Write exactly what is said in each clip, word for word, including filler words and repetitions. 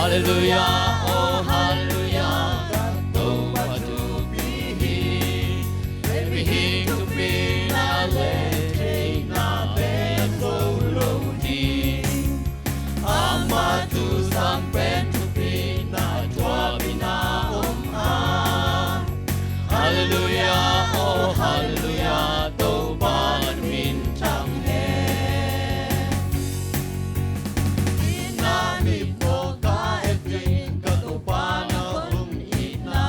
Halleluia, oh halleluia, ka Topa thupi hi. Hei mihing thupi na le theihna pen zo lo ding. Ama tu sang pen thupi na thuapina om a. Halleluia, oh halleluia, Topa na min thang hen. Ina mitmawk a et ding ka Topa na hun itna.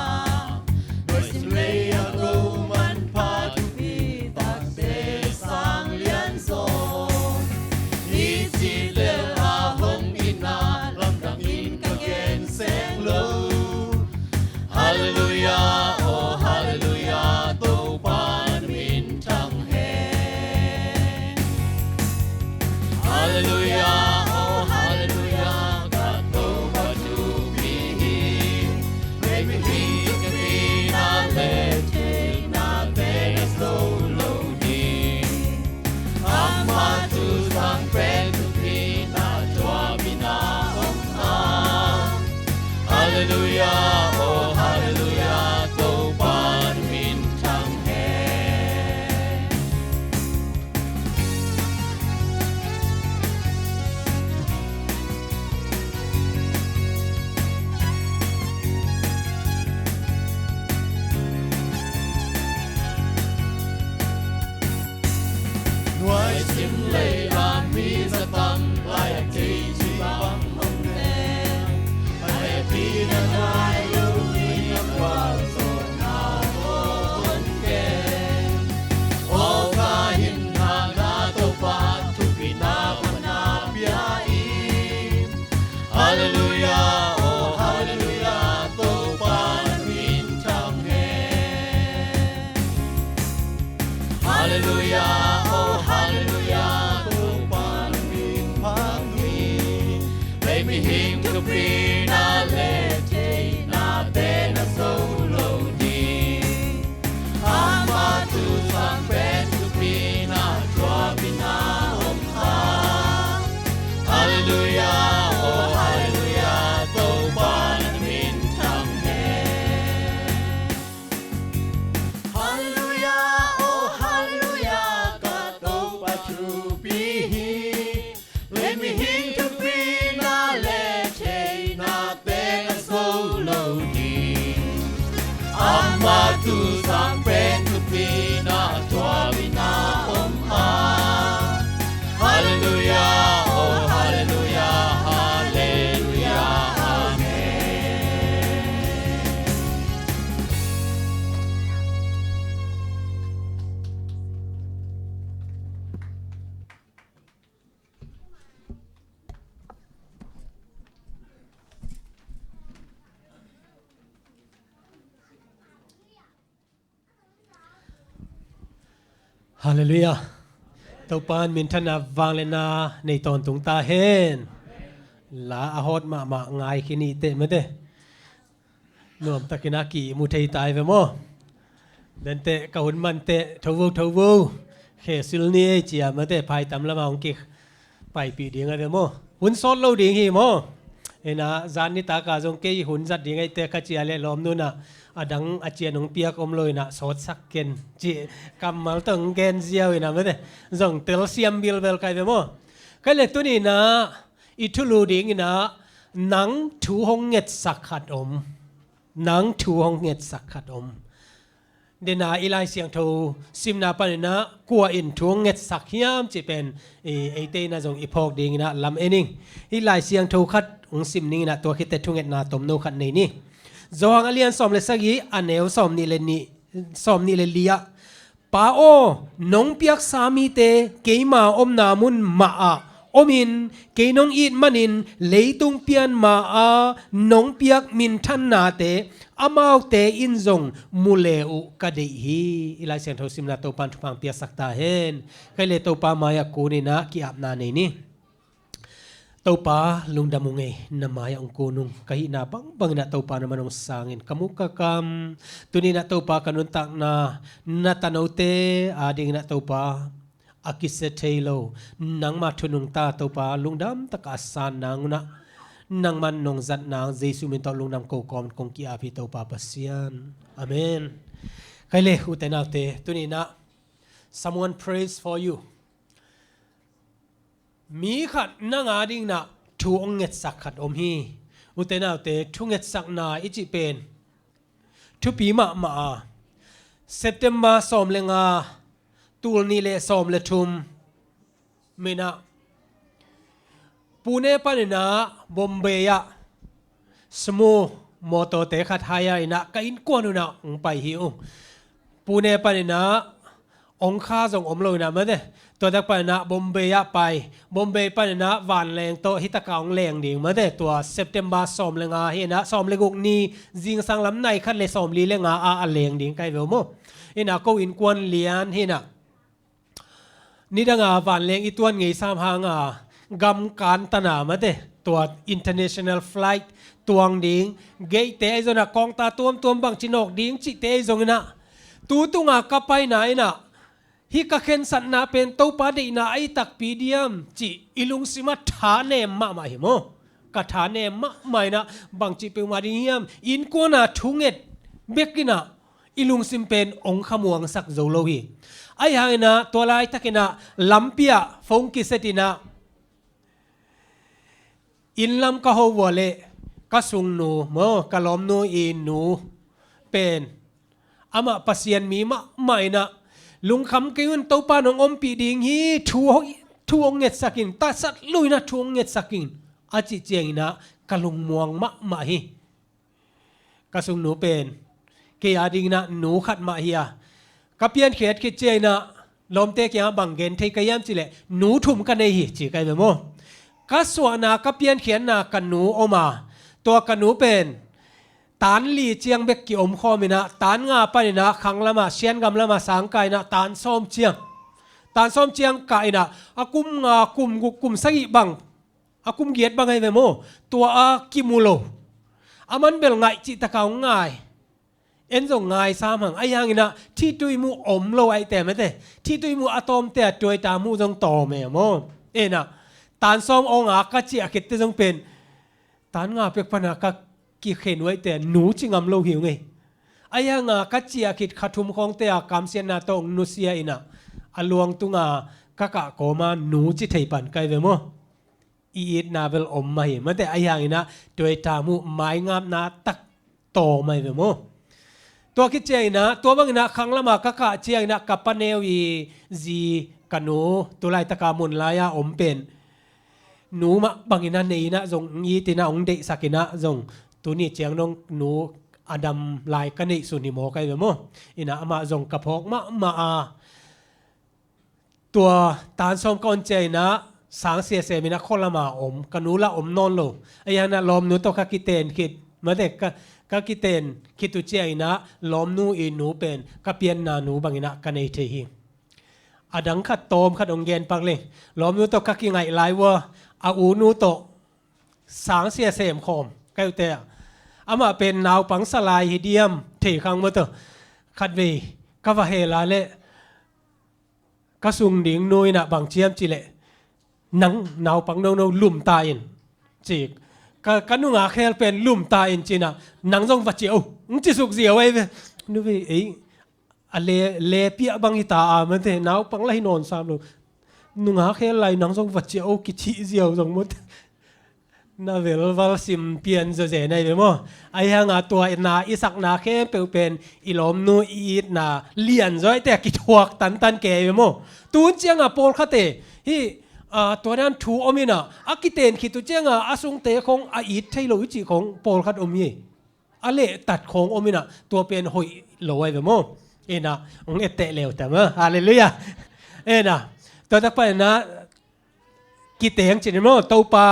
Nuai sim lei a ro manpha thupi takte sang lian zaw. I cih lel a hong itna lamdang in ka gen seng lo. Halleluia, oh halleluia, Topa na min thang hen. Halleluia, oh halleluia, ka Topa thupi hi. Hei mihing thupi na le theihna pen zo lo ding. Ama tu sang pen thupi na thuapina om a. Halleluia, oh halleluia, Topa na min thang hen. Nuai sim lei a mi za tam lai a kei ci bang hong ne. A hehpihna nai lo in a gualzawhna hong ken. Aw ka hih na Topa thupina mana pia in. Halleluia, oh halleluia, Topa na min thang hen. Halleluia, oh halleluia, Topa na min thang hi. Hei mihing thupi na le theihna pen zo lo ding. Ama tu sang pen thupi na thuapina om a. Halleluia, oh halleluia, Topa na min thang hen. Halleluia, oh halleluia, ka Topa thupi hi. Hei mihing thupi na le theihna pen zo lo ding. Ama tu sang pen thupi na thuapina om a. Halleluia, oh halleluia, halleluia, amen. Halleluia. Topa in minthanna vangliatna nei tawntung ta hen. La a hawt mahmah ngai khin i teh mate. Nuamtakin a kimu thei ta i ve maw? Denteh ka hun manteh tho vo, tho vo. Khe sil ni ei cia mate, phaitam lama hong kik paipih ding a ve maw? Hun sawt lo ding hi maw? Ina zan nitaka zong kei hun zat ding ei teh ka cia leh lawmnu in a dang a cian hong piak om lo in a sawtsak ken ci kammal tawh hong gen ziau in a mate. Zong telsiam bilbel kai ve maw? Kai le tuni in a i thulu ding in a nang thu hong ngetsak khat om. Nang thu hong ngetsak khat om. Dena i Lai Siangtho simna panin a kua in thu hong ngetsak hiam cih pen i eite in a zong i phawk ding in a lam en ing. I Lai Siangtho khat hong sim ning in a tua khit teh thungetna tomno khat nei ni. Johan a lian sawm le sagih a neu sawm nih le nih, sawm nih le li ah Pa aw, nong piaksa mite keima omna mun mah ah omin, kei nong it manin leitung pian ma a nong piak minthannate amaute in zong mu le uh ka deih hi. I Lai Siangtho simna Topa in thupha piaksak ta hen. Kai le Topa mai ah kun in a ki-apna nei ni. Topa lungdam ung ei, na mai ah hong kun ung. Ka hihna bangbang in a Topa na man hong sangin ka muk ka kam. Tuni in a Topa ka nuntakna na tanote ading in a Topa a kisia thei lo nangma thu nungta Topa lungdam taka a san nang un a nangman nong zat nang Jesu min tawh lungdam ko kawm kong ki-ap hi Topa Pasian. Amen. Kei le ute naute, tuni-in ah someone prays for you. Mi khat nang a dingin ah thu hong ngetsak khat om hi. Ute naute, thu ngetsakna i cih pen thupi mahmah a, September sawm le nga, tul nih le sawm le thum, mi-in ah Pune panin ah Bombay ah Sumo mawtawte khat hire in ah ka innkuan un ah hong pai hi ung. Pune panin ah hong kha zong om lo in ah mate. Tua tak panin ah Bombay ah pai. Bombay panin ah vanleng tawh hih tak ah hong leng ding mate. Tua September sawm le nga hi in ah, sawm le guk ni, zingsang lam nai khat le sawmli le nga ah a leng ding ka hi ve maw. In ah ko innkuan lian hi in ah, nidang a vanleng i tuan ngei sam hang a, gam kan tan a mate, tua international flight tuang ding, gate-te ahi zongin ah, kawngta tuamtuam bangci nawk ding cihte ahi zongin ah, tu tung a ka paina in ah, hih ka khensatna pen Topa deihna ahi takpi diam cih i lungsim ah thanem mahmah hi maw. Ka thanem mahmah in ah, bangci peuhmah ding hiam, innkuan a thu nget bek in ah i lungsim pen hong khamuangsak zo lo hi. Ahi hangin ah tua laitakin ah lampi ah phone kiset in ah, inn lam ka ho vua leh ka sungnu maw, ka lawmnu i nu pen, amah Pasian mi mahmah in ah, lungkham kei un, Topa in hong ompih ding hi, thu hong, thu hong ngetsak in, tasat lo in ah thu hong ngetsak in, a cih ciangin ah ka lungmuang mahmah hi. Ka sungnu pen kei a dingin ah nu khat mah hi a, ka piankhiat khit ciangin ah lawmte kiangah bang gen thei ka hiam cih leh, nu thum ka nei hi ci ka hi ve maw. Ka suahna, ka piankhiatna ka nu om a, tua ka nu pen tan li ciang bek ki-om khawm in ah, tan nga panin ah khang lam ah, Siangam lam ah sangkah in ah tan sawm ciang, tan sawm ciang kah in ah, a kum nga, kum guk, kum sagih bang, a kum giat bang ahi ve maw, tua a kimu lo. Aman bel ngaih cih tak a hong ngai. En zong ngai sam hang, ahi hangin ah thitui muh om lo ahih teh mate, thitui muh a tawmte a tuaita muh zong tawm e maw. En ah, tan sawm aw nga ka ciah khit teh zong pen, tan nga pek pan a ka kikhen uh ahih teh nu ci ngam lo hi ung ei. Ahi hang a ka ciah khit kha thum khawngte a kamsiatna tawh hong nusia in ah, a luang tung a ka kah kawm a nu ci thei pan ka hi ve maw. I itna bel om mah hi mate, ahi hangin ah tuaita muh, maingapna tak tawm ahi ve maw. Tua khit ciangin ah, tua bangin ah khang lam ah ka kah ciangin ah ka paneu i zi, ka nu, tu laitak a mun lai a om pen, nu mah bangin ah nei in ah zong it in ah hong deihsak in ah zong, tuni ciang dong nu a dam lai ka neih sun hi maw ka hi ve maw. In ah amah zong ka phawk mahmah a, tua tan sawm ka on ciangin ah sang sia sem in ah khua lam a om, ka nu lah om nawn lo. Ahi hangin ah lawmnu tawh ka kiten khit mate, ka, ka kiten khit uh ciangin ah lawmnu i nu pen ka pianna nu bangin ah ka nei thei hi. A dang khat, tawm khat hong gen pak leng. Lawmnu tawh ka kingaih lai uh a, a u nu tawh sang sia sem khawm ka hi uh teh, amah pen naupang sa lai hi diam thei khang maw tawh. Khatvei ka va hel a leh, ka sung ding nu in ah bang ci hiam cih leh, nang naupang nono lum ta in ci. Ka, ka nungak hel pen lum ta in ci in ah, nang zong va ciah o, hong ci suk ziau ahi ve. Nu ve ei, a le, le piah bang hi ta a mate, naupang lah hi nawn sam lo. Nungak hel lai nang zong va ciah o, kicih ziau zong maw teh. Na velval sim pian zawzen ahi ve maw. Ahi hang a tua na i sakna khempeuh pen i lawmnu i itna lian zaw ahih teh a kithuak tantan kei ahi ve maw. Tun ciang a pawlkhat e, hih, a, tua dan thu om in ah, a kiten khit uh ciang a a sungte khawng a it thei lo i cih khawng pawlkhat om hi. A lehtat khawng om in ah, tua pen hoih lo ahi ve maw. In ah, hong etteh leu ta maw. Halleluiah. In ah, tua tak panin ah, kiteng ci ni maw, Topa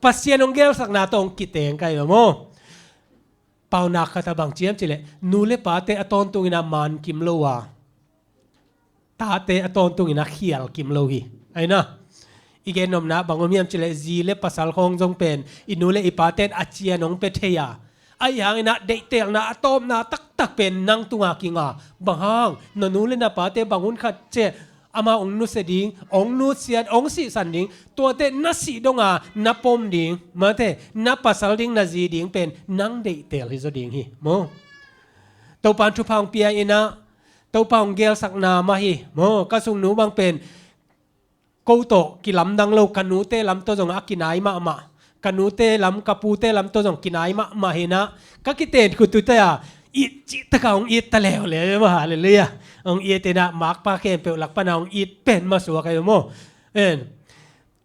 Pasian hong gelsakna tawh hong kiteng ka hi ve maw. Paunak khat ah bang ci hiam cih leh, nu le pate a tawntungin ah man kim lo a, tate a tawntungin ah khial kim lo hi. Ahi na, i gen nopna bang om hiam cih leh, zi le pasal khawng zong pen i nu le i pate in a cian hong pia thei a, ahi hangin ah deihtelna a tawpna taktak pen nang tungah kinga. Bang hang, na nu le na pate bang hun khat ciah Amah hong nusia ding, hong nusiat, hong sihsan ding, tuate na sih donga na pom ding, mate, na pasal ding, na zi ding pen nang deihtel hi zaw ding hi, maw? Topa'n thupha hong pia inah, Topa hong gelsakna mah hi, maw? Ka sungnu bang pen ko tawh kilamdang lo, ka nute lam tawh zong a kinai mahmah. Ka nute lam, ka pute lam tawh zong kinai mahmah hinah, ka kiten khutute a it cih taka hong it ta leuleu mah, halleluiah. Hong it inah, makpa khempeuh lak pana hong it pen masuak ahi maw. En,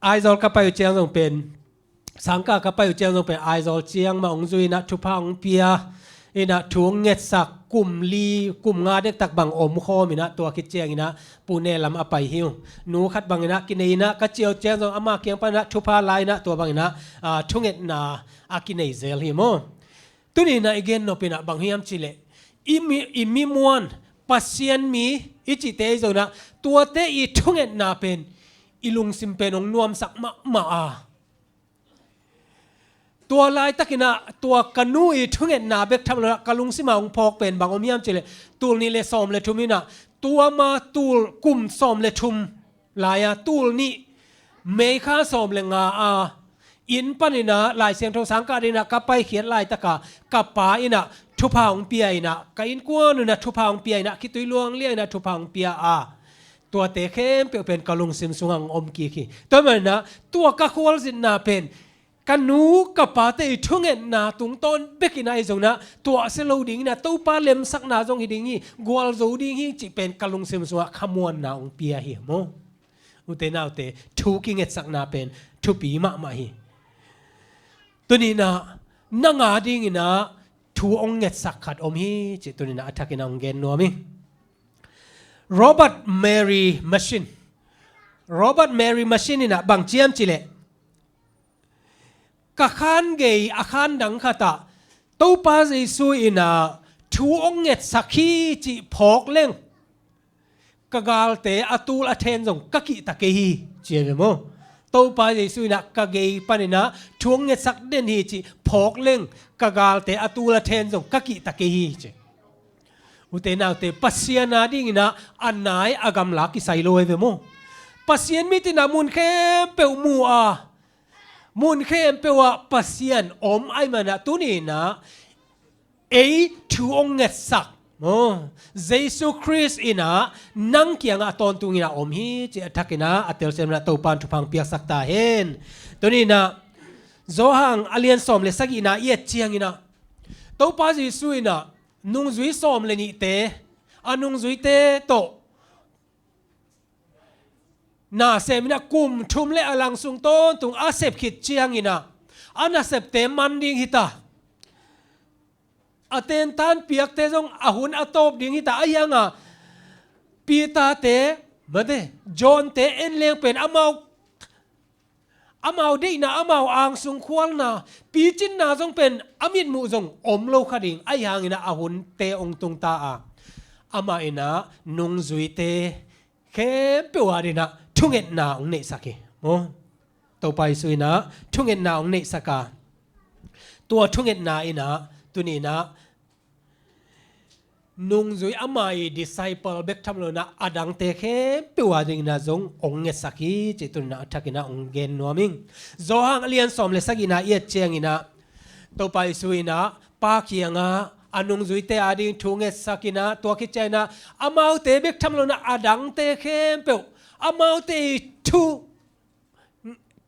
Aizawl ka pai uh ciang zong pen, Sangkah ka pai uh ciang zong pen Aizawl ciang mah hong zui inah, thupha hong pia inah, thu hong ngetsak, kum li, kum nga dektak bang omkhawm inah, tua khit ciang inah Pune lam a pai hi uh. Nu khat bang inah kinei inah, ka ciah uh ciang zong ama kiang pan inah thupha la inah, tua bang inah, ah, thungetna a kinei zel hi maw. Tuni inah i gen nop inah bang hiam cih leh, i mi, i mi muan, Pasian mi i cihte i zong inah, tuate i thungetna pen i lungsim pen hong nuamsak mahmah a. Tua laitak inah, tua ka nu i thungetna bek tham lo inah, ka lungsim ah hong phawk pen bang om hiam cih leh, tul nih le sawm le thum inah, tua ma tul kum sawm le thum lai-a, tul nih May kha sawm le nga a, inn pan inah Lai Siangtho sang kah ding inah ka paikhiat laitaka, ka pa inah thupha hong pia inah, ka innkuan uh inah thupha hong pia inah, khitui luang liang inah thupha hong pia a, tuate khempeuh pen ka lungsim sungah hong om kik hi. Tua man inah, tua ka khualzinna pen ka nu ka pate i thungetna tungtawn bek inah i zong inah, tuahsia lo ding inah, Topa lemsakna zong hi ding hi, gualzo ding hi cih pen ka lungsim sungah khamuanna hong pia hi maw. Ute naute, thu kingetsakna pen thupi mahmah hi. Tuni inah nang a ding inah thu hong ngetsak khat om hi cih tuni inah a thak inah hong gen nuam hi. Robert Mary Machine. Robert Mary Machine inah bang ci hiam cih leh, ka khan gei a khan dang khatah Topa Jesu inah thu hong ngetsak hi cih phawk leng, ka galte a tul a then zong ka kihta kei hi, ci hi ve maw. Topa Jesu inah ka gei pan inah thu hong ngetsak den hi cih phawk leng, ka galte a tul a then zong ka kihta kei hi, ci. Ute naute, Pasian a ding inah a nai a gamla kisai lo hi ve maw. Pasian mit inah mun khempeuh mu a, mun khempeuh ah Pasian om ahih man inah, tuni inah ei thu hong ngetsak maw, Jesu Khrist inah nang kiangah a tawntung inah om hi cih a thak inah a telsiam inah Topa'n thupha hong piaksak ta hen. Tuni inah Johan a lian sawm le sagihna i et ciang inah, Topa Jesu inah nungzui sawm le nihte, a nungzuite tawh na sem inah kum thum le a lang sung tawntung a sep khit ciang inah, a nasepte man ding hi ta, a tentan piakte zong a hun a tawp ding hi ta, ahi hangah Peter-te, mate, John-te en leng pen amau, amau deihna, amau angsung khualna, picinna zong pen a mitmuh zong om lo kha ding, ahi hang inah a hunte hong tung ta a, amah inah nungzuite khempeuh a ding inah thungetna hong neihsak hi maw. Topa Jesu inah thungetna hong neihsak a, tua thungetna inah tuni inah nungzui ama i disciple bek tham lo inah a dangte khempeuh a ding inah zong hong ngetsak hi cih tuni inah a thak inah hong gen nuam ing. Johan a lian sawm le sagihna i et ciang inah Topa Jesu inah Pa kiangah a nungzuite a ding thu ngetsak inah, tua khit ciang inah amaute bek tham lo inah a dangte khempeuh, amaute i thu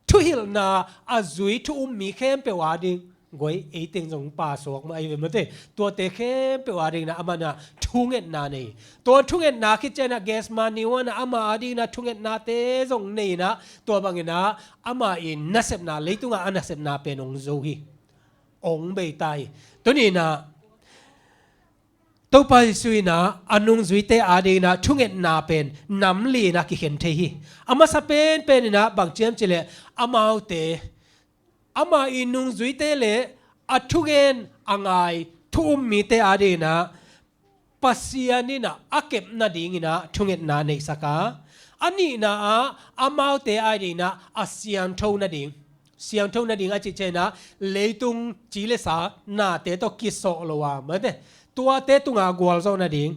thuhilhna a zui thu um mi khempeuh a ding, guai, ei teng zong Pa suak mah ahi ve mate, tuate khempeuh a ding inah amah inah thungetna nei. Tua thungetna khit ciang inah Gethsemane huan ah ama a ding inah thungetnate zong nei inah, tua bang inah ama i nasepna, leitungah a nasepna pen hong zo hi, hong bei ta hi. Tuni inah Topa Jesu inah a nungzuite a ding inah thungetna pen nam li inah kikhen thei hi. A masa penpen inah bang ci hiam cih leh, amaute, ama i nungzuite le a thugen a ngai thu um mite a ding inah Pasian inah a kep nading inah thungetna neihsak a, a nihna ah amaute a ding inah a siangtho nading, siangtho nading a cih ciang inah leitung ci le sa nate tawh kisawh lo a, mate, tuate tungah gualzawh nading,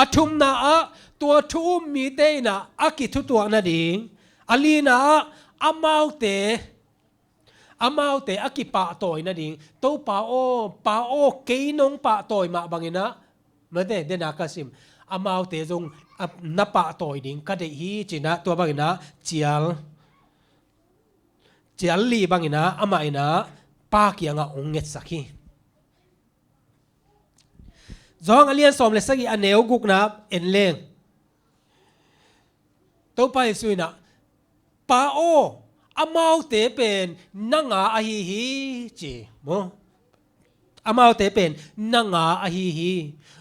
A thumna ah tua thu um mite in ah a kithutuak nading. A lina ah amaute, amaute a kipahtawi nading. Topa aw, Pa aw, kei nong pahtawi mah bangin ah, mate, dena ka sim, amaute zong a, na pahtawi ding ka deih hi ci-in ah, tua bangin ah cial, cial li bangin ah amah in ah Pa kiangah hong ngetsak hi. Johan a lian sawm le sagih a neu gukna en leng, Topa Jesu in ah, Pa aw, amaute pen nang a ahi hi, ci maw? Amaute pen nang a ahi hi.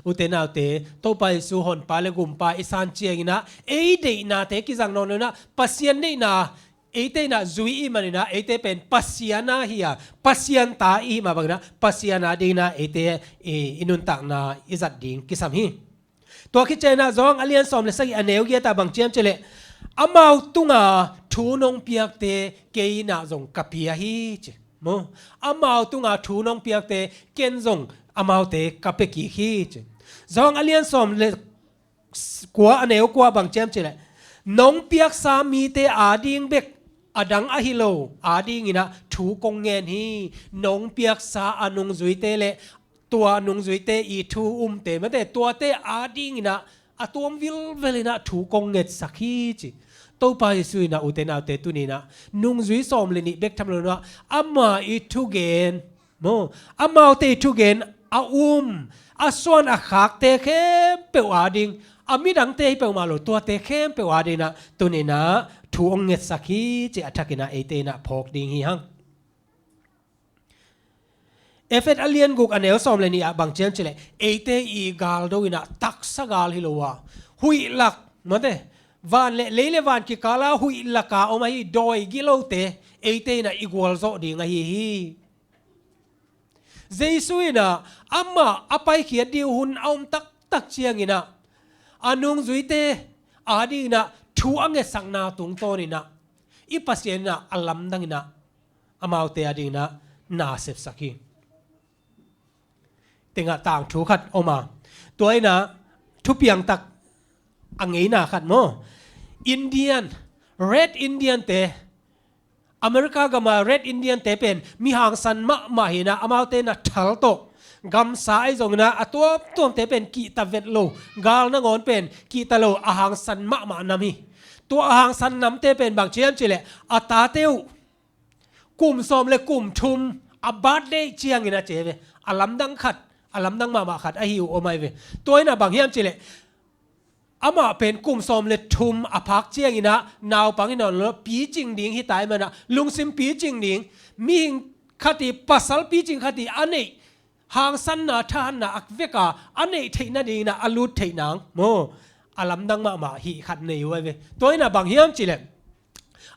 Ute naute, Topa Jesu Honpa le Gumpa i san ciangin ah ei deihnate kizang nawn lo-in ah, Pasian deihna eite in ah zui i hih manin ah, eite pen Pasian a hi a, Pasian ta i hih mah bangin ah, Pasian a dingin ah eite i, i nuntakna i zat ding kisam hi. Tua khit ciangin ah Johan a lian sawm le sagih a neu giat ah bang ci hiam cih leh, amau tunga thu nong piakte kei in ah zong ka pia hi, ci maw? Amau tunga thu nong piakte ken zong amaute ka pia kik hi, ci. Johan a lian sawm le kua a neu kua bang ci hiam cih leh, nong piaksa mite ading bek, a dang ahi lo adingin ah thu kong ngen hi. Nong piaksa a nungzuite le tua nungzuite i thu umte, mate, tuate adingin ah a tuam vilvel in ah thu kong ngetsak hi, ci. Topa Jesu in ah, ute naute, tuni in ah nungzui sawm le nih bek tham lo-in ah, ama i thugen maw, amaute i thugen a um, a suan a khakte khempeuh ading, a midangte hi peuhmah lo, tuate khempeuh adingin ah tuni in ah thu hong ngetsak hi, ci a thakin ah eite in ah phawk ding hi hang. Efet a lian guk a neu sawm le nih ah bang ci hiam cih leh, eite i gal do-in ah taksa gal hi lo a, huih lak, mate, van le, lei le van kikal a huih lak a om ahi dawi gilote eite in ah i gualzawh ding ahi hi. Jesu in ah amah a paikhiat ding hun a om taktak ciangin ah, a nungzuite adingin ah thu a ngetsakna tungtawnin ah, i Pasian in ah a lamdangin ah amaute adingin ah na sepsak hi. Tengah tangthu khat om a, tua in ah thupiang tak a ngeina khat maw, Indian, Red Indian te, America gama Red Indian te pen mi hangsan mahmah hi-in ah, amaute na thal tawh, gamsa ahi zongin ah a tuamtuamte pen kihta vet lo, gal nangawn pen kihta lo, a hangsan mahmah nam hi. Tua a hangsan namte pen bang ci hiam cih leh, a tate uh kum sawm le kum thum a birthday ciangin ah ci ve, a lamdang khat, a lamdang mahmah khat ahi uh om ahi ve. Tua in ah bang hiam cih leh, amah pen kum sawm le thum a phak ciangin ah naupang hi nawn lo, picing ding hi ta ahih manin ah, lungsim picing ding, mihing khat i, pasal picing khat i a neih, hangsanna, thahatna a vek a, a neih theih nadingin ah a lut theih nang maw, a lamdang mahmah hih khat nei uh ahi ve. Tua in ah bang hiam cih leh,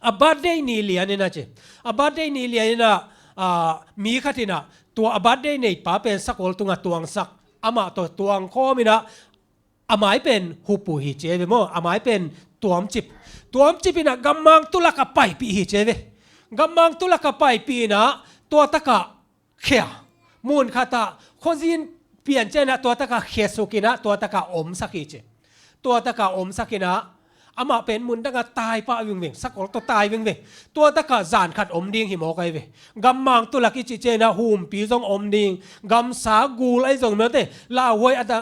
a birthday ni lianin ah ci, a birthday ni lianin ah, ah, mi khat in ah tua a birthday neipa pen sakol tungah tuangsak, amah tawh tuangkhawm in ah, a mai pen hup uh hi ci ve maw, a mai pen tuamcip. Tuamcip in ah gammang tulak ah paipih hi ci ve. Gammang tulak ah paipih in ah tua takah khia, mun khat ah khuazin pian ciangin ah tua takah khia suk in ah tua takah omsak hi ci. Tua takah omsak in ah amah pen mun dangah tai pah vingveng, sakol tawh tai vingveng. Tua takah zan khat om ding hi mawk ahi ve. Gammang tulak i cih ciangin ah humpi zong om ding, gamsa gul ahi zong, mate, lauhuai a ta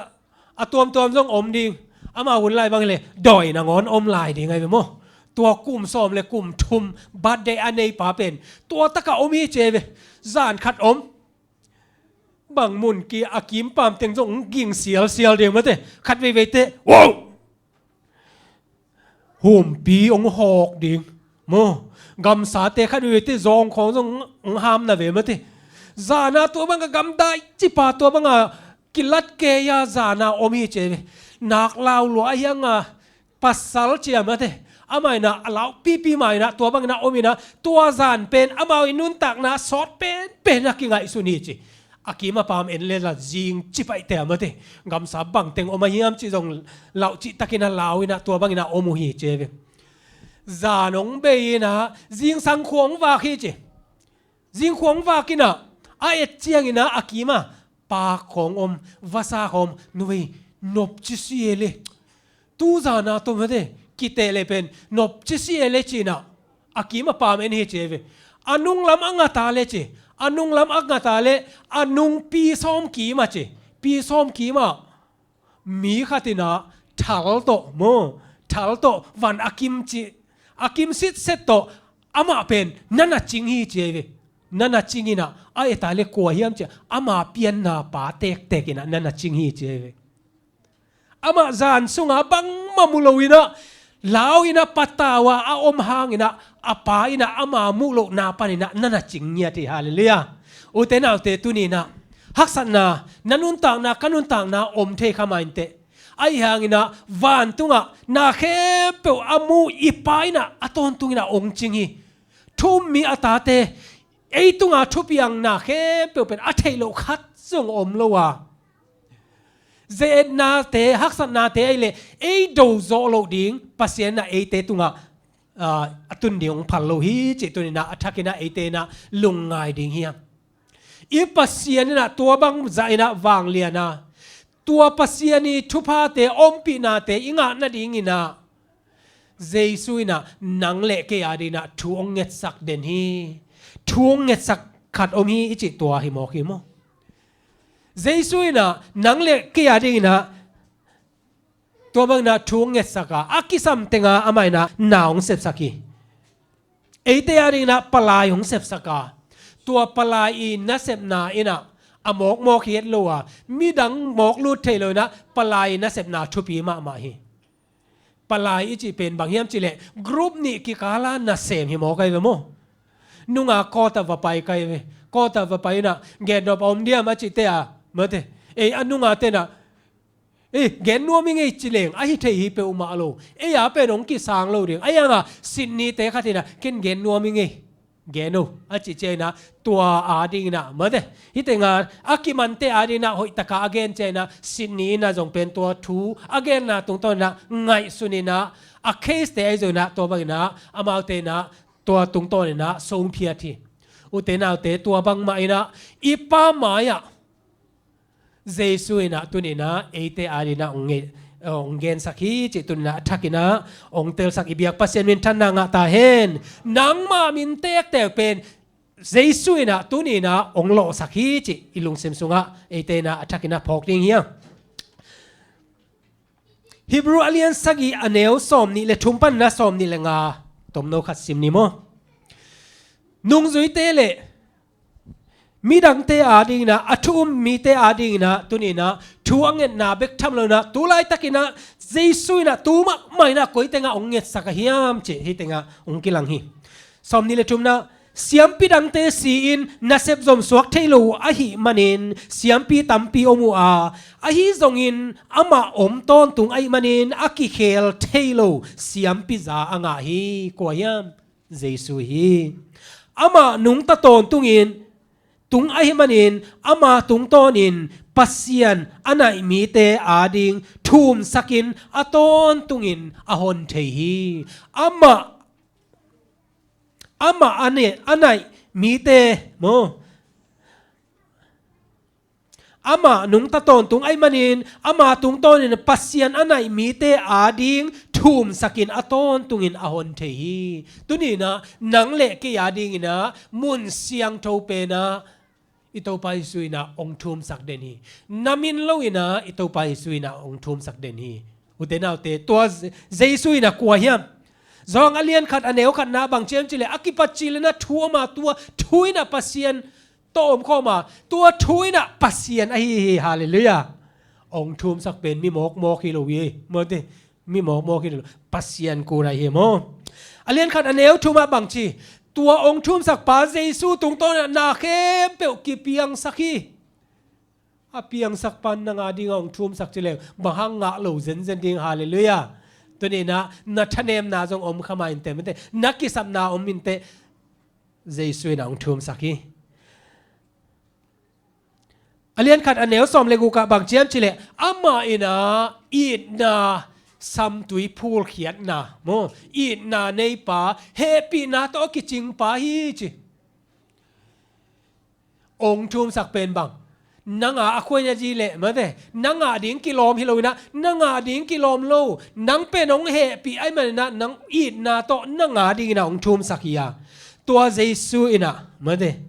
a tuamtuam zong om ding. Amah hun lai bang hi leh dawi nangawn om lai ding ahi ve maw. Tua kum sawm le kum thum birthday a neipa pen tua takah om hi ci ve. Zan khat om. Bang mun ki a kimpam teng zong hong ging sialsial ding, mate. Khat veiveite, wow! Humpi hong hawk ding maw. Gamsate khat veiveite zawngkhawng zong hong ham na ve, mate. Zan a tua bangah gamdai cipa tua bangah kilat kei a zan a om hi ci ve. Nak lau lua ahi hang a, pasal cia, mate, amah in ah a laupipi mah in ah tua bangin ah om in ah, tua zan pen amau i nuntakna sawt penpen a kingaihsun hi ci. A kim a pam en le la zing cipaihte a, mate, gamsa bangteng om a hiam cih zong lauh cihtakin a lau in ah tua bangin ah om uh hi ci ve. Zan hong bei in ah zingsang khua hong vak hi ci. Zingkhua hong vak in ah a et ciangin ah a kim a pak khawng om, vasa khawng om, nuvei, Nopci si e le. Tuzana tawh mate, kiteh le pen nopci si e le cinah, a kim a pam en hi ci e ve. A nunglam a ngata le ci, a nunglam a ngata le, a nung pi sawm kim a ci, pi sawm kim a mi khatinah thal tawh maw, thal tawh van a kim ci, a kim sitset tawh amah pen na na cing hi ci e ve. Na na cinginah a eta le kua hiam ci, ama pianna pa tektekinah na na cing hi ci e ve. Amah zan sunga bangmah mu loinah, lau inah patau a a om hanginah, a pa inah ama muh lohna paninah na na cing ngiat hi. Halleluiah. Ute naute, tuninah haksatna, na nuntakna, ka nuntakna om thei kha mah inteh. Ahi hanginah vantungah na khempeuh a mu i pa inah a tawntunginah ong cing hi. Thu-um mi a tate, ei tunga thupiang na khempeuh pen a theih loh khat zong om lo a, ze-etnate, haksatnate ahih leh ei do zawh loh ding Pasian inah eite tungah, ah, a tun ding hong phal lo hi cih tuninah a thakinah eite inah lungngai ding hi hang. I Pasian inah tua bang zah inah vanglian a, tua Pasian i thuphate, ompihnate i ngah nadinginah Jesu inah nang le kei a dinginah thu hong ngetsak den hi. Thu hong ngetsak khat om hi i cih tua hi mawk hi maw? Jesu inah nang le kei a dinginah tua banginah thu hong ngetsak a, a kisam tenga amah inah na hong sepsak hi. Eite a dinginah palai hong sepsak a, tua palai i nasepna inah a mawkmawk hi het lo a, midang mawk lut thei lo inah palai i nasepna thupi mahmah hi. Palai i cih pen bang hiam cih leh group nih kikala nasem hi mawk ahi ve maw? Nunga court ah va pai ka hi ve. Court ah va pai inah gennop a om diam a cihte a, mate, ei a nunga tenah, ei, gen nuam i ngei ci leng ahi thei hi peuhmah lo. Ei a pen hong kisang lo ding. Ahi hanga Sydney-te khat inah ken gen nuam i ngei, gen o a cih cianginah tua a dinginah, mate, hih tenga a kimante a dinginah hoihtaka a gen cianginah Sydney inah zong pen tua thu a genna tungtawninah ngaihsun inah a case-te ahi zonginah tua banginah amaute inah tua tungtawninah songphiat hi. Ute naute, tua bangmah inah i Pa mai-ah Jesu inah tuninah eite a dinginah hong nge-, hong gensak hi cih tuninah a thakinah hong telsak i biak Pasian minthanna ngah ta hen. Nangmah min tektek pen Jesu inah tuninah hong lawhsak hi cih i lungsim sungah eite inah a thakinah phawk ding hi hang. Hebrew a lian sagih a neu sawm nih le thum panin a sawm nih le nga tomno khat sim ni maw? Nungzuite le midangte a dinginah, a thu-um mite a dinginah tuninah thu a ngetna bek tham loinah tu laitakinah Jesu inah tu mahmah inah koi tengah hong ngetsak a hiam cih hih tengah hong kilang hi. Sawm nih le thumna, siampi dangte si-in nasep zomsuak thei lo uh ahih manin siampi tampi om uh a, ahi zongin amah om tawntung ahih manin a kikhel thei lo siampi za a ngah hi. Kua hiam? Jesu hi. Amah nungta tawntungin tung ahih manin ama tungtawnin Pasian a naih mite ading thumsakin a tawntungin a hon thei hi. Amah, amah a ne-, a naih mite maw? Amah nungta tawntung ahih manin ama tungtawnin Pasian a naih mite ading thumsakin a tawntungin a hon thei hi. Tuninah nang le kei adinginah mun siangtho penah i Topa Jesu inah hong thumsak den hi. Na min loinah i Topa Jesu inah hong thumsak den hi. Ute naute, tua Je-, Jesu inah kua hiam? Johan a lian khat a neu khatna bang ci hiam cih leh a kipat cil inah thu om a, tua thu inah Pasian tawh omkhawm a, tua thu inah Pasian ahi hi. Halleluiah. Hong thumsak pen mi mawkmawk hi lo hi. Mawte, mi mawkmawk hi lo. Pasian kun ahi hi maw? A lian khat a neu thum ah bang ci? Tua hong thumsak pa Jesu tungtawn ah na khempeuh kipiangsak hi. A piangsak pan nang adingah hong thumsak ci leng bang hang ngah lo zenzen ding. Halleluiah. Tuninah na thanemna zong om kha mah inteh, mate, na kisapna om inteh. Jesu inah hong thumsak hi. A lian khat a neu sawm le guk ah bang ci hiam cih leh amah inah itna samtui phulkhiatna maw, itna neipa, hehpihna tawh a kicingpa hi ci. Hong thumsak pen bang? nang a a khuaina zi leh mate, nang a ding kilawm hi lo inah, nang a ding kilawm lo, nang pen hong hehpih ahih maninah nang itna tawh nang a dinginah hong thumsak hi a. Tua Jesu inah mate,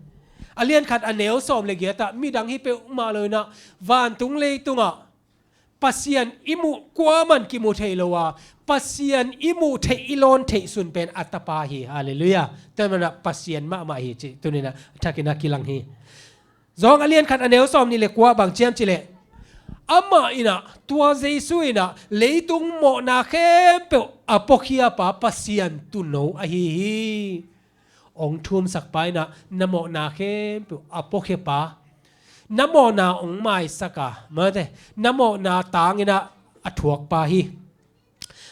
a lian khat a neu sawm le giatah midang hi peuhmah lo inah vantung leitungah Pasian i muh kuaman kimu thei lo a, Pasian i muh theih i lawn theih sun pen a tapa hi. Halleluiah. Tua manah Pasian mahmah hi cih tuninah a thakinah kilang hi. Zawng a lian khat a neu sawm nih le kua bang ciam cileh, amah inah tua Jesu inah leitung mawhna khempeuh a pawkhia pa Pasian tuuno ahi hi. Hong thumsak pa inah na mawhna khempeuh a pawkhia pa, na mawhna hong maisak a mate, na mawhna tanginah a thuak pa hi.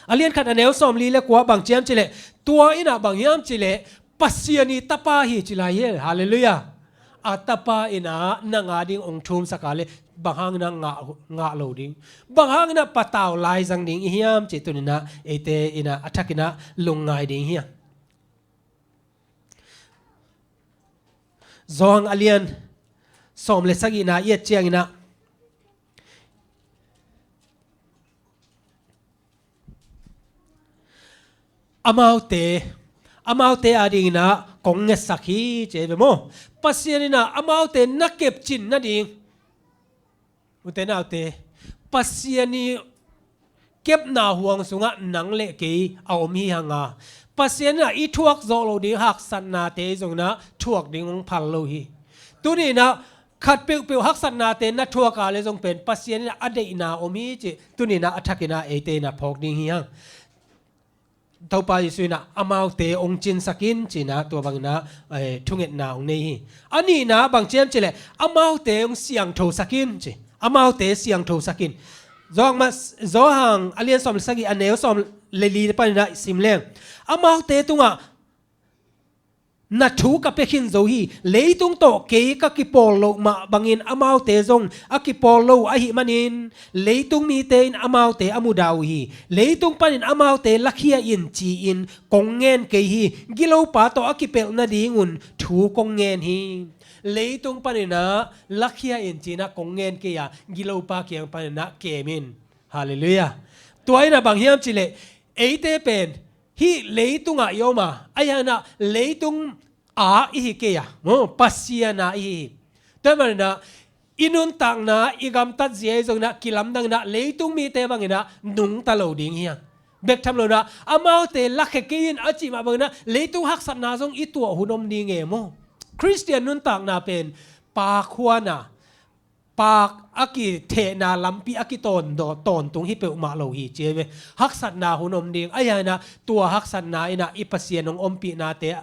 A lian khat a neu sawm li le kua bang ciam cileh, tua inah bang hiam cileh, Pasian i tapa hi ci lai hi. Halleluiah. A tapa inah nang a ding hong thumsak a leh bang hanginah ngah, ngah lo ding, bang hanginah patau laizang ding i hiam cih tuninah eite inah a thakinah lungngai ding hi a. Zawng a lian sawm le sagihna i et cianginah amaute, amaute a dinginah kong ngetsak hi ci ve maw? Pasian inah amaute na kepcin nading, ute naute, Pasian i kepna huang sungah nang le kei a om hi hang a, Pasian inah i thuak zawh loh ding haksatnate i zonginah thuak ding hong phal lo hi. Tuninah khat peuhpeuh haksatnate na thuak a leh zong pen Pasian inah a deihna om hi cih tuninah a thakinah eite inah phawk ding hi hang. Topa Jesu inah amaute hong cinsak in cinah tua banginah, eh, thungetna hong nei hi. A nihna bang ciam cileh, amaute hong siangthosak in ci. Amaute siangthosak in. Zawng mah, Zawhang a lian sawm le sagih a neu sawm le li paninah sim leng, amaute tungah na thu ka pia khin zo hi. Leitung tawh kei ka kipawl loh mah bangin amaute zong a kipawl lo ahih manin leitung mite in amaute a mudah uh hi. Leitung panin amaute lakhia in ci-in kong ngen kei hi. Gilopa tawh a kipelh nadingun thu kong ngen hi. Leitung paninah lakhia in cinah kong ngen kei a, gilopa kiang paninah kem in. Halleluiah. Tua inah bang hiam cileh, eite pen hih leitungah i om a, ahi hanginah leitung a i hi kei a, maw, Pasian a i hi hi. Tua maninah i nuntakna, i gamtat zia i zonginah kilamdanginah leitung mite banginah nungta lo ding hi hang. Bek tham loinah amaute lakhia kei in a cih mah banginah leitung haksatna zong i tuah hun om ding e maw? Khristian nuntakna pen pakhuana, pak a kithehna lampi a kitawn daw, tawntung hi peuhmah lo hi ci ve. Haksatna hun om ding, ahi hanginah tua haksatna inah i Pasian hong ompihnate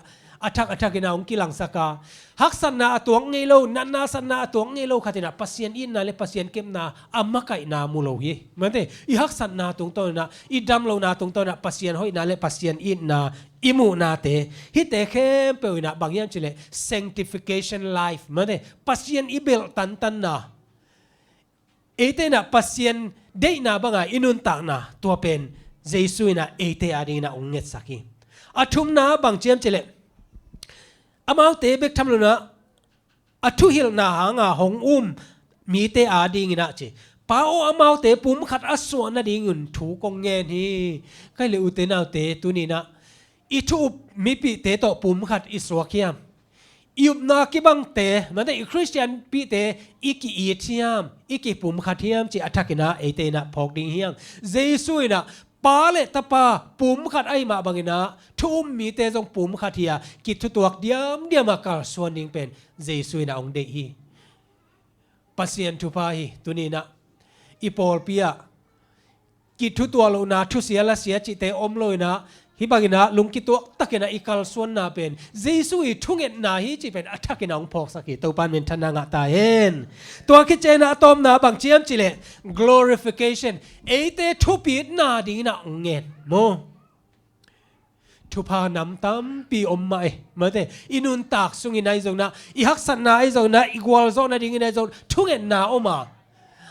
a thak a thakinah hong kilangsak a, haksatna a tuak ngei lo, natna satna a tuak ngei lo khatinah Pasian itna le Pasian kepna a makaihna mu lo hi. Mate, i haksatna tungtawninah, i damlohna tungtawninah Pasian hoihna le Pasian itna i muhnate, hihte khempeuh inah bang hiam cileh sanctification life, mate, Pasian i belh tantanna, eite inah Pasian deihna banga i nuntakna, tua pen Jesu inah eite a dinginah hong ngetsak hi. A thumna bang ciam cileh, amaute bek tham loinah a thuhilhna hanga hong um mite a dinginah ci, Pa aw, amaute pumkhat a suah nadingun thu kong ngen hi. Kei le ute naute, tuninah i thu-up mipihte tawh pumkhat i suak hiam? I upna kibangte, mate, i Khristian pihte i ki-it hiam, i kipumkhat hiam cih a thakinah eite inah phawk ding hi hang. Jesu inah Pa le Tapa pumkhat ahih mah banginah thu-um mite zong pumkhat hi a, kithutuak diamdiam a kalsuan ding pen Jesu inah hong deih hi. Pasian thupha hi. Tuninah i pawlpi ah kithutuak lohna, thusia lasia cihte om loinah, hih banginah lungkituak takinah i kalsuanna pen Jesu i thungetna hi cih pen a thakinah hong phawksak hi. Topa in minthanna ngah ta hen. Tua khit cianginah a tawpna bang ciam cileh, glorification, eite thupitna dinginah hong ngen maw? Thupha nam tampi om mah e, mate, i nuntak sungin ahi zonginah, i haksatna ahi zonginah, i gualzawh nadingin ahi zong thungetna om a,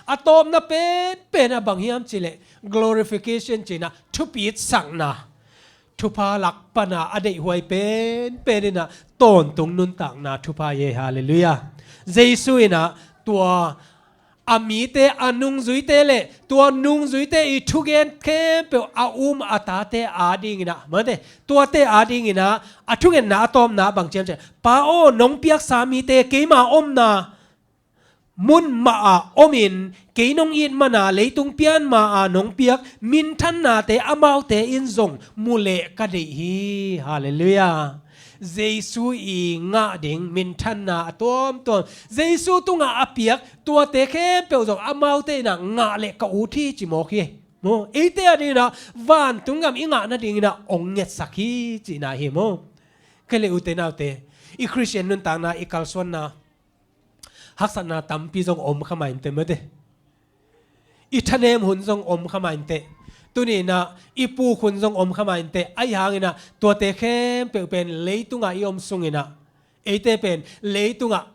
a tawpna penpen a bang hiam cileh, glorification cinah thupitsakna, thupha lak pana a deihhuai penpen inah tawntung nuntakna thupha hi e. Halleluiah. Jesu inah tua a mite, a nungzuite le tua nungzuite i thugen khempeuh a um a tate adingin ah, mate, tuate adingin ah a thungetna a tawpna bang ci hiam cih leh, Pa aw, nong piaksa mite keima omna mun mah ah omin, kei nong it man a leitung pian ma-a nong piak minthannate amaute in zong mu leh ka deih hi. Halleluiah. Jesu i ngah ding minthanna a tuamtuam, Jesu tungah a piak tuate khempeuh zong amaute in ah ngah leh ka ut hi ci mawk hi. Maw, eite adingin ah vantung gam i ngah nadingin ah hong ngetsak hi cihna hi maw. Kei le ute naute, i Khristian nuntakna, i kalsuanna haksatna tampi zong om kha mah inteh, mate. I thanem hun zong om kha mah inteh. Tuni in ah i puk hun zong om kha mah inteh. Ahi hangin ah tuate khempeuh pen leitungah i om sungin ah, eite pen leitungah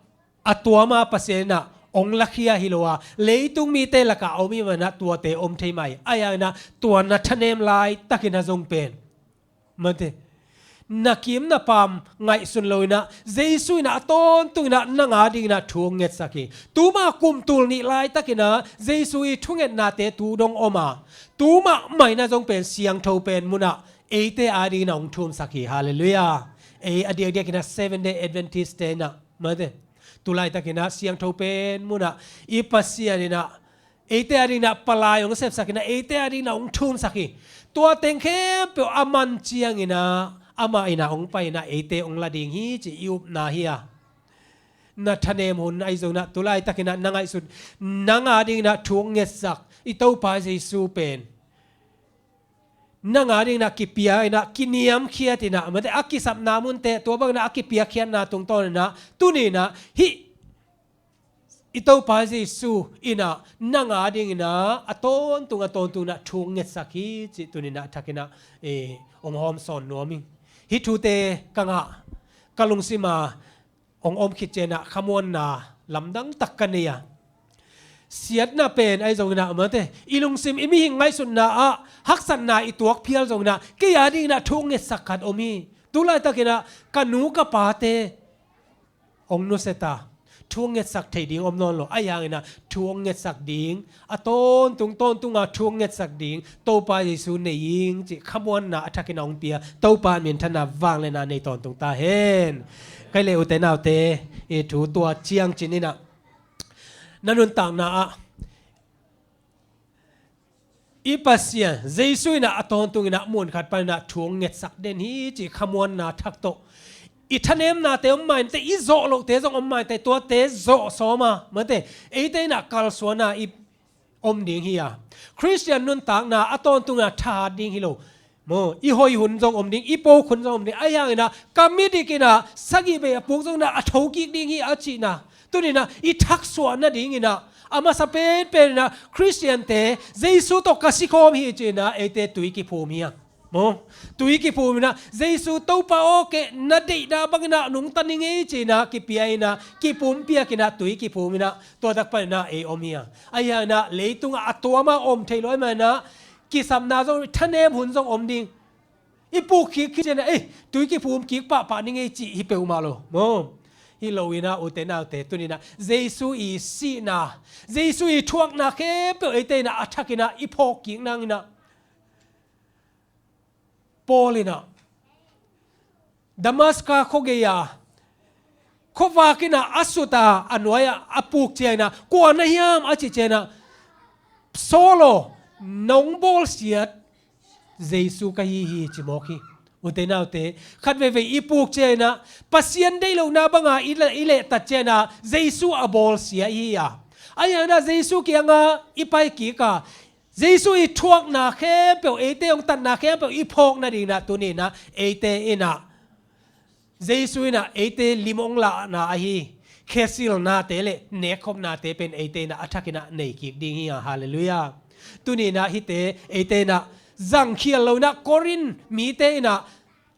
a tuama Pasian in ah hong lakhia hi lo a, leitung mite lakah a om i hih manin ah tuate om thei mah hi. Ahi hangin ah tua na thanem laitakin ah zong pen, mate, na kim na pam ngaihsun lo in ah, Jesu in ah a tawntungin ah nang adingin ah thu hong ngetsak hi. Tuma kum tul nih laitakin ah Jesu i thungetnate tu dong om a, tu mahmah in ah zong pen siangtho pen mun ah eite adingin ah hong thumsak hi. Halleluiah. Ei a diakdiakin ah Seventh Day Adventist-te in ah, mate, tu laitakin ah siangtho pen mun ah i Pasian in ah eite adingin ah palai hong sepsak in ah, eite adingin ah hong thumsak hi. Tua teng khempeuh a man ciangin ah amah in ah hong pai in ah eite hong la ding hi cih i upna hi a. Na thanem hun ahi zongin ah tu laitakin ah na ngaihsun, nang adingin ah thu hong ngetsak i Topa Jesu pen nang adingin ah kipia in ah, kiniamkhiat in ah, mate, a kisapna munte, tua bangin ah a kipiakkhiatna tungtawn in ah, tuni in ah hih i Topa Jesu in ah nang adingin ah a tawntung a tawntung in ah thu hong ngetsak hi cih tuni in ah a thakin ah, eh, hong hawmsawn nuam ing. Hih thute ka ngah, ka lungsim ah hong om khit ciangin ah khamuanna lamdang tak ka nei a. Siatna pen ahi zongin ah, mate, i lungsim, i mihing ngaihsutna ah haksatna i tuak phial zongin ah kei adingin ah thu hong ngetsak khat om hi. Tu laitakin ah ka nu ka pate hong nusia ta, thu hong ngetsak thei ding om nawn lo. Ahi hangin ah thu hong ngetsak ding, a tawntung tawntung a thu hong ngetsak ding Topa Jesu nei ing cih khamuanna a thakin ah hong pia Topa minthanna vangliatna nei tawntung ta hen. Kei le ute naute, i thu tua ciangcin in ah na nuntakna ah i Pasian Jesu in ah a tawntungin ah mun khat panin ah thu hong ngetsak den hi cih khamuanna thak tawh, i thanemnate om mah inteh, i zawh lohte zong om mah inteh, tuate zawh sawm a, mate, eite in ah kalsuan a i om ding hi a. Khristian nuntakna a tawntungin ah thahat ding hi lo. Maw, i hoih hun zong om ding, i pok hun zong om ding. Ahi hangin ah ka midik in ah sagih bei a puk zongin ah a thokik ding hi a cihna, tuni in ah i thaksuah nadingin ah a masa penpen in ah Khristiante Jesu tawh ka sikhawm hi ci-in ah eite tui kiphum hi a. Maw, tui kiphum in ah Jesu Topa aw, kei na deihna bangin ah nungta ning ei ci-in ah kipia in ah, kipumpiak in ah tui kiphum in ah tua tak panin ah ei om hi a. Ahi hangin ah leitungah a tuama om thei lo ahih manin ah kisapna zong, thanem hun zong om ding. I puk kik khit ciangin ah, eh, tui kiphum kik pahpah ning ei cih hi peuhmah lo. Maw, hi lo in ah ute naute, tuni in ah Jesu i sihna, Jesu i thuakna khempeuh eite in ah a thakin ah i phawk kik nangin ah, Paul in ah Damaska khuagei ah khuavak in ah a sut a, a nuai ah a puk ciangin ah, kua na hiam a cih ciangin ah, Saul aw, nong bawlsiat Jesu ka hi hi ci mawk hi. Ute naute, khat veivei i puk ciangin ah Pasian deih lohna banga i le-, i lehtat ciangin ah Jesu a bawlsia i hi a. Ahi hangin ah Jesu kiangah i pai kik a, Jesu i thuakna khempeuh, eite hong tatna khempeuh i phawk nadingin ah tuni in ah eite in ah Jesu in ah eite lim hong lahna ahi khesilnate le nekkhopnate pen eite in ah a thakin ah nei kik ding hi a. Halleluiah. Tuni in ah hihte eite in ah zangkhial lo in ah, Korin mite in ah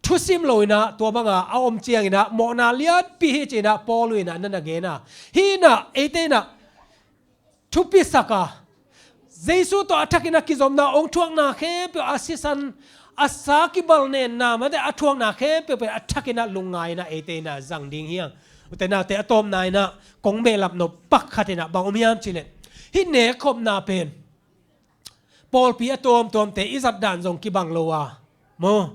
thusim lo in ah tua banga a om ciangin ah mawhna lianpi hi ci-in ah Paul in ah na na gen a. Hih in ah eite in ah thupisak a, Jesu tawh a thakin ah kizopna, hong thuakna khempeuh a sisan, a sa kibalnenna, mate, a thuakna khempeuh pen a thakin ah lungngai in ah eite in ah zang ding hi hang. Ute naute, a tawpna inah kong behlap nop pak khat inah bang om hiam cih leh, hih nekkhopna pen pawlpi a tuamtuamte i zat dan zong kibang lo a, maw?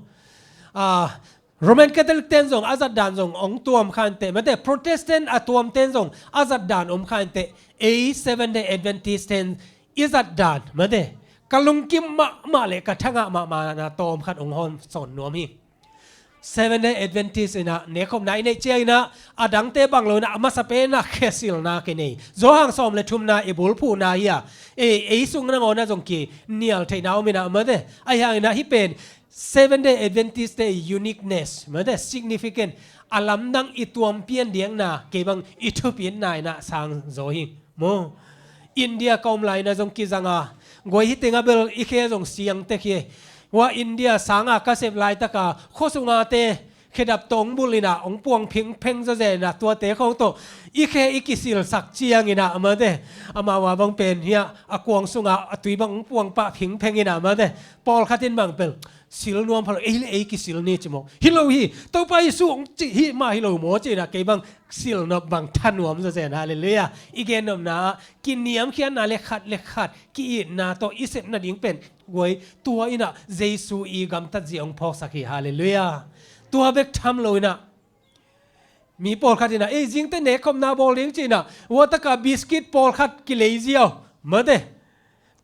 Ah, Roman Catholic ten zong a zat dan zong hong tuam kha inteh, mate, Protestant a tuam ten zong a zat dan om kha inteh, ei Seventh Day Adventist ten i zat dan, mate, ka lungkim mahmah le ka thangah mahmah na tawm khat hong hawm sawn nuam hi. Seventh Day Adventist inah nekkhopna i neih ciang inah a dangte bang lo inah a masa pen inah khesilna kinei. Zawhang sawm le thumna i bulphuhna hi a, ei, ei sung nangawn ah zong kinial theihna om inah, mate, ahi hang inah hih pen Seventh Day Adventist te i uniqueness, mate, significant, a lamdang, i tuam pian diakna, kei bang i thupitna inah sang zaw hi, maw? India ka om lai inah zong kizang a, guai, hih tengah bel i khe zong siang tek hi. Hua India sanga ka sep laitaka khuasungate khedap tawh hong bulh inah hong puang phingpheng zawzen inah, tuate khawng tawh i khe i kisilsak ciang inah, mate, amau a bang pen hiah a kuang sungah a tui bang hong puang pah phingpheng inah, mate, pawlkhat in bang pen sil nuam pha lo, ei le ei kisil ni ci maw? Hi lo hi, Topa Jesu hong cih hi mah hi lo maw ci inah kei bang sil nop bang thanuam zawzen. Halleluiah. I gennopna ah kiniamkhiatna le khat le khat ki-itna tawh i sep nading pen, guai, tua inah Jesu i gamtat zia hong phawksak hi. Halleluiah. Tua bek tham lo inah mi pawlkhat inah, ei, zingte nekkhopna bawl ding ci inah, hua taka biskit pawlkhat kilei ziau, mate.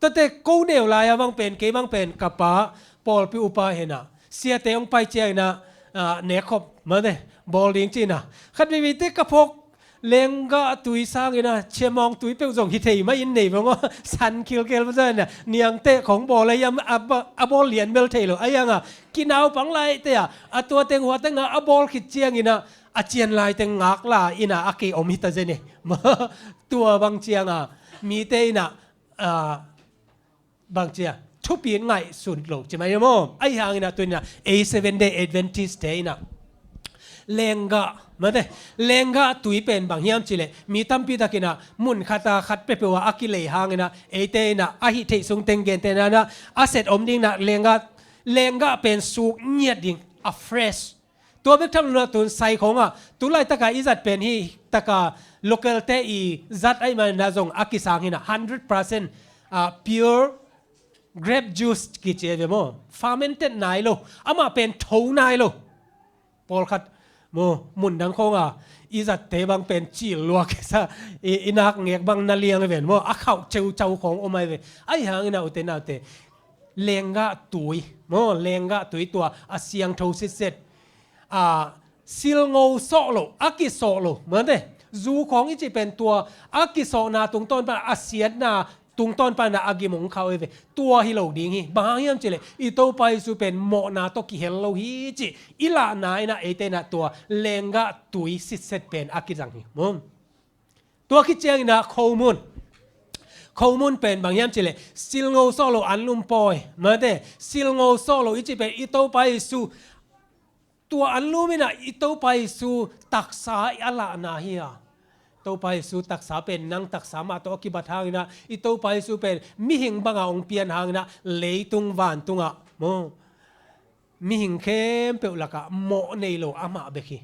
Tuate ko neu lai-a bang pen, kei bang pen ka pa pawlpi upa hi inah, siate hong pai ciang inah, ah, nekkhop, mate, bawl ding ci inah, khat veiveite ka phawk lenggah tui sang inah ciamawng tui peuh zong hi thei mah in nei bang aw, san khilkhel bang zong inah, niangte khong bawl ahi a, a, a bawl lian bel thei lo ahi hang a, kinaupang laite ah a tua teng hua tengah a bawl khit ciang inah a cian lai teng ngakla inah a kei om hi ta zen e. Tua bang ciang a mite inah, ah, bang cia, thupit ngaihsun lo ci mai maw? Ahi hang inah tu inah ei Seventh Day Adventist te inah lenggah, mate, lenggah tui pen bang hiam cih leh mi tampi tak inah mun khat a khat peuhpeuh ah a kilei hang inah, eite inah a hih theih sung teng gentehna inah a set om ding inah lenggah, lenggah pen suk ngiat ding, a fresh. Tua bek tham lo inah tun sai khawng ah, tu laitaka i zat pen hih taka local te i zat ahih man inah zong a kisang hi inah, hundred percent, ah, pure grape juice kici ahi ve maw? Fermented nai lo, amah pen tho nai lo. Pawlkhat maw, mun dang khawng ah i zatte bang pen cil luak sa, i, i nak ngek bang na liang ahi ven maw? A khauh ceucau khawng om ahi ve. Ahi hang inah ute naute, lenggah tui maw, lenggah tui tua a siangtho sitset, a, silngo sawh lo, a kisawh lo, mate, zu khawng i cih pen tua a kisawhna tungtawn pan a siatna tungtawn pan a gim hong khauh ahi ve. Tua hi lo ding hi. Bang hang hiam cih leh i Topa Jesu pen mawhna tawh kihel lo hi cih i lahna inah eite inah tua lenggah tui sitset pen a kizang hi, maw? Tua khit ciang inah khomun, khomun pen bang hiam cih leh silngo sawh lo, anlum pawi, mate, silngo sawh lo i cih pen i Topa Jesu, tua anlum inah i Topa Jesu taksa a lahna hi a. Topa Jesu taksa pen nang taksa mah tawh a kibat hang inah, i Topa Jesu pen mihing banga hong pian hang inah leitung vantungah maw, mihing khempeuh lakah mawh nei lo amah bek hi.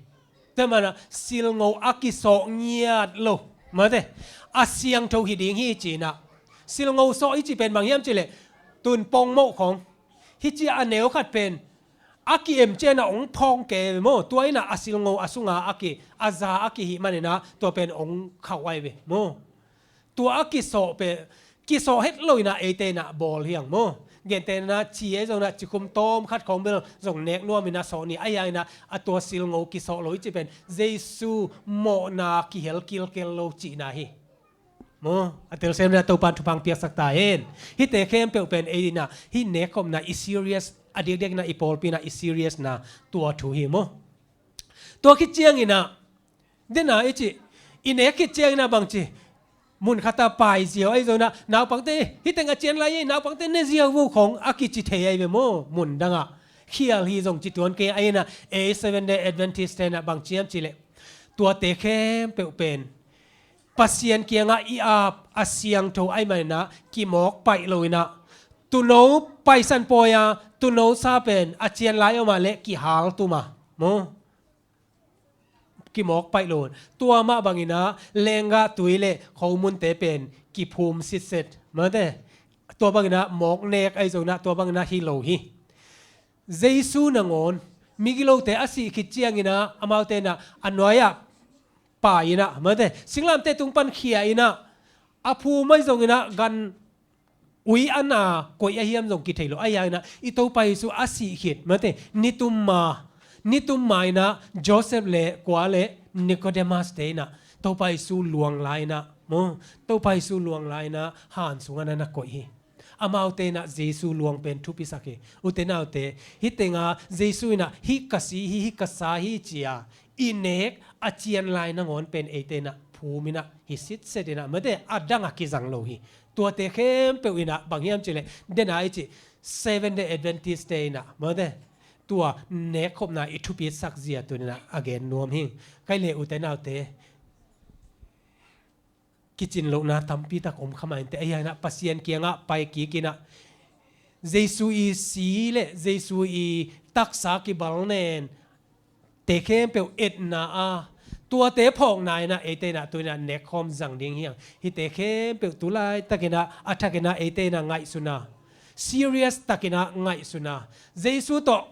Tua man ah silngo a kisawh ngiat lo, mate, a siangtho hi ding hi ci inah. Silngo sawh i cih pen bang hiam cih leh tun pongmoh khawng, hih ci a neu khat pen a ki-em ciang inah hong phawng kei ve maw? Tua inah a silngo a sunga a ki, a za a kihih man inah tua pen hong khauh ahi ve maw? Tua a kisawh pen, kisawh het lo inah eite inah bawl hi hang maw? Gentehna ci ahi zong inah cikhum tawm khat khawng bel zong nek nuam inah sawh ni. Ahi hang inah a tua silngo kisawh lo i cih pen Jesu mawhna kihel kilkel lo cihna hi, maw? A telsiam inah Topa'n thupha piaksak ta hen. Hihte khempeuh pen ei inah hih nekkhopna i serious, a diakdiak inah i pawlpi inah i serious na tua thu hi maw? Tua khit ciang inah dena i cih, i nek khit ciang inah bang ci, mun khat a pai ziau ahi zong inah naupangte, hih teng a cian lai hi, naupangte ne ziau vo khawng a kici thei ahi ve maw? Mun dangah khial hi zong ci tuan kei. Ahi inah ei Seventh Day Adventist te inah bang ci hiam cih leh tuate khempeuh pen Pasian kiangah i ap a siangtho ahih man inah kimawk paih lo inah, tuuno paisan pawi a, tuuno sa pen a cian lai om a leh kihal tum a, maw? kimawk paih lo. Tua mah bangin ah lenggah tui le khomunte pen kiphum sitset. Mate, tua bangin ah mawk nek ahi zongin ah tua bangin ah hi lo hi. Jesu nangawn migilote a sih khit ciangin ah amaute in ah a nuai-ah pai in ah, mate, singlamteh tung pan khia in ah a phum ahi zongin ah gan ui a na koih a hiam zong kithei lo. Ahi hangin ah i Topa Jesu a sih khit, mate, nitum ma, nitum ma in ah Joseph le kua le Nicodemus te in ah Topa Jesu luang la in ah, maw, Topa Jesu luang la in ah han sungah na na koih hi. Amaute in ah Jesu luang pen thupisak hi. Ute naute, hih tengah Jesu in ah hih ka si hi, hih ka sa hi ci-a i nek a cian lai nangawn pen eite in ah phum in ah hi sitset in ah, mate, a dang a kizang lo hi. Tuate khempeuh in ah bang hiam cih leh, den a i cih Seventh Day Adventist te in ah, mate, tua nekkhopna i thupisak zia tuni in ah a gen nuam hi. Kei le ute naute, kicin lohna tampi tak om kha mah inteh, ahi hangin ah Pasian kiangah pai kik in ah Jesu i si le Jesu i taksa kibalnen te khempeuh etna a, tuate phawkna in ah eite in ah tu in ah nekkhawm zang ding hi hang. Hihte khempeuh tu laitak in ah a thak in ah eite in ah ngaihsun a, serious tak in ah ngaihsun a, Jesu tawh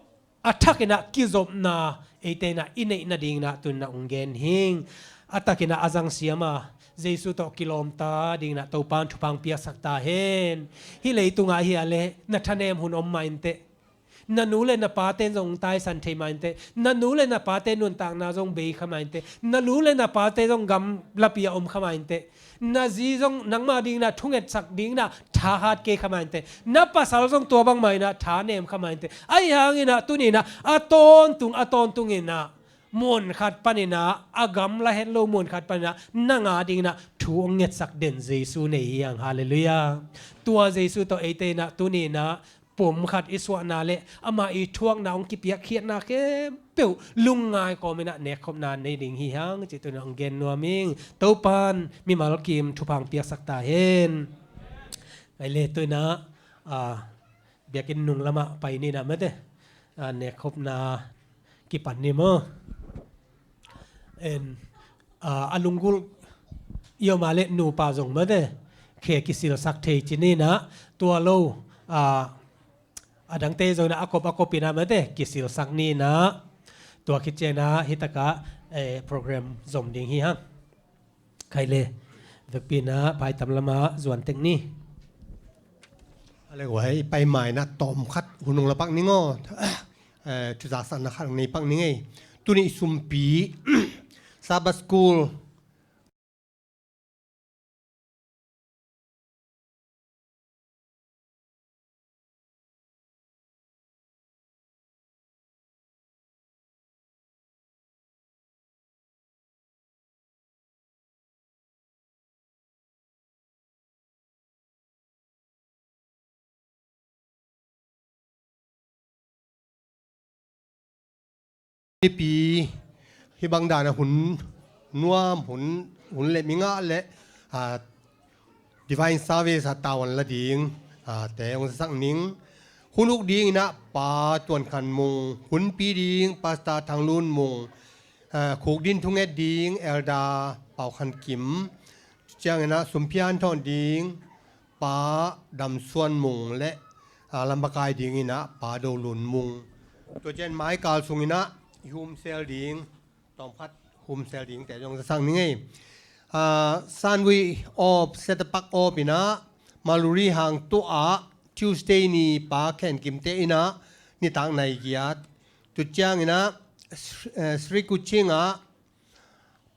a thak in ah kizopna eite in ah i neih nading in ah tu in ah hong gen hing. A tak in ah a zang siam a, Jesu tawh kilawm ta ding in ah Topa'n thupha hong piaksak ta hen. Hih leitungah hi a leh na thanem hun om mah inteh. Na nu le na pate zong taisan thei mah inteh. Na nu le na pate nuntakna zong bei kha mah inteh. Na nu le na pate zong gamlapi ah om kha mah inteh. Na zi zong nangmah ding in ah thungetsak ding in ah tha hat kei kha mah inteh. Na pasal zong tua bangmah in ah thanem kha mah inteh. Ahi hangin ah tuni in ah a tawntung, a tawntung in ah mun khat pan in ah, a gamla het lo mun khat pan in ah nang a ding in ah thu hong ngetsak den Jesu nei hi hang. Halleluiah. Tua Jesu tawh eite in ah tuni in ah pum khat i suahna le amah i thuakna hong kipiakkhiatna khempeuh lungngai kawm in ah nekkhopna nei ding hi hang cih tu in ah hong gen nuam ing. Topa'n mimal kim thupha hong piaksak ta hen. Ahi leh tu in ah, ah, biakinn nung lamah pai ni in ah, mate, ah, nekkhopna kipan ni maw. En, ah, a lunggulh i om a leh nupa zong, mate, khe kisilsak thei ci ni in ah, tua lo, ah, a dangte zong in ah a kop a kop in ah, mate, kisilsak ni in ah, tua khit ciang in ah hih tak ah, eh, program zom ding hi hang. Kei le vekpi in ah phaitam lamah zuan tek ni. A le guai, i pai ma in ah tawm khat hun hong la pak ning aw. Eh, thuzaksakna khat hong nei pak ning ei. Tuni i sumpi Sabbath School Nipi hih bang dan a hun nuam, hun, hun lem i ngah leh, ah, Divine Service a tavuan la ding, ah, te hong sak ning. Hun uk ding in ah Pa Tuan Khan Mung, hunpi ding Pastor Thang Lun Mung, ah, khuk din thunget ding Elder Pau Khan Kim, ciang in ah sumpi hanthawn ding Pa Dam Suan Mung le, ah, lam a kai ding in ah Pa Do Lun Mung. Tua ciang mai kal sung in ah i humsel ding, tawm khat humsel dingte zong za sak ning ei. Ah, Sanvui Op, Setapak Op in ah Maluri Hang Tuah, Tuesday ni Pa Khen Kim te in ah nitak nai giat. Tu ciang in ah Sri, eh, Sri Kuching ah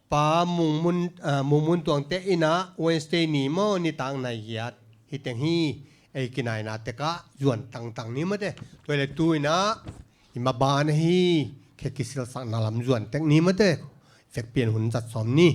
Pa Mung Mun, ah, Mung Mun Tuang te in ah Wednesday ni maw nitak nai giat. Hih teng hi, ei kinaina tek ah zuan tangtang ni mate. Tua le tu in ah i maban ahi, khe kisilsakna lam zuan tek ni mate. Vekpi in hun zat sawm ni.